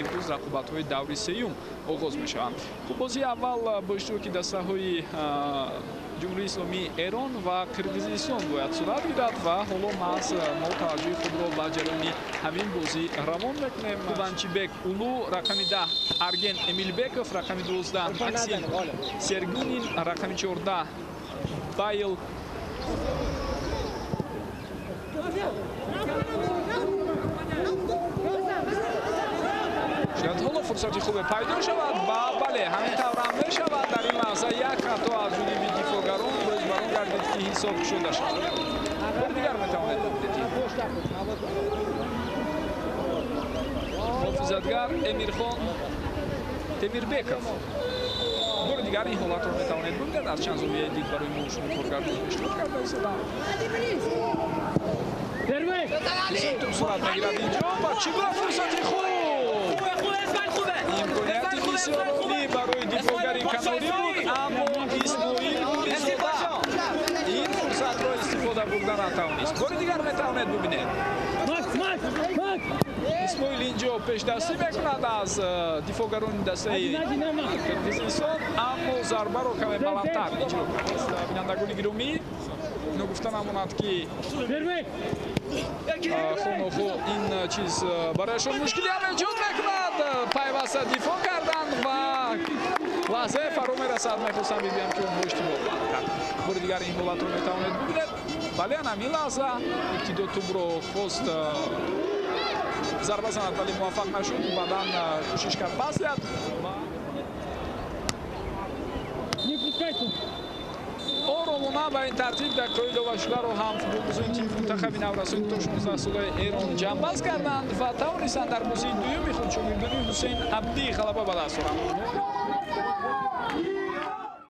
Имрӯз рақобатҳои даври сеюм оғоз мешаванд. Хуб, бозии аввал бо иштироки дастаҳои Ҷумҳурии Исломии Эрон ва Қирғизистон бояд сурат гирад ва ҳоло маҳз мо таваҷҷӯҳи худро ба ҷараёни ҳамин бозӣ равон мекунем. Куванчибек Улу, рақами 10 Арген Эмилбеков, рақами 12 Максим Сергунин, рақами 14 Байл шояд ҳоло фурсати хубе пайдо шавад ва бале, ҳамин тавр ҳам мешавад. Дар ин лаҳза як хато аз ҷониби дифоъгарон боз бар он гардид, ки ҳисоб кушода шавад. Бори дигар метавонед бибинед. Муҳофизатгар Эмирхон Темирбеков. Бори дигар ин ҳолатро метавонед бибинед. Аз чанд зовияи дид барои мо шумо коргардон пешниҳод карда истодам. Бисёр сурат мегирад инҷо ва чӣ гуна фурсати хуб! Имконияти бисёр олӣ барои дифоъгари канорӣ буд, аммо Исмоил Гулизода ин фурсатро истифода бурда натавонист. Бори дигар метавонед бибинед. Исмоил инҷо пешдастӣ мекунад аз дифоъгарони дастаи Қирғизистон, аммо зарбаро каме баландтар иҷро кард. Бинандагони гиромӣ, ногуфта намонад, ки хонохо ин чиз барояшон мушкилиам эҷод мекунад. Пайваста дифоъ карданд ва лаҳзае фаро мерасад. Мехостам бибинам, ки онҳо иштибоҳ хоҳанд кард. Бори дигар ин ҳолатро метавонед бибинед. Бале, ҳамин лаҳза ибтидо тӯбро хост зарба занад, вале муваффақ нашуд. Баъдан кӯшиш кард пас диҳад. Оромона ба ин тартиб дақиқаҳои иловашударо ҳам футболбозони тими мунтахаби наврасони то 16 солаи Эрон ҷамъбаст карданд ва тавонистанд дар бозии дуюми худ шогирдони Ҳусейн Абдӣ ғалаба ба даст оранд.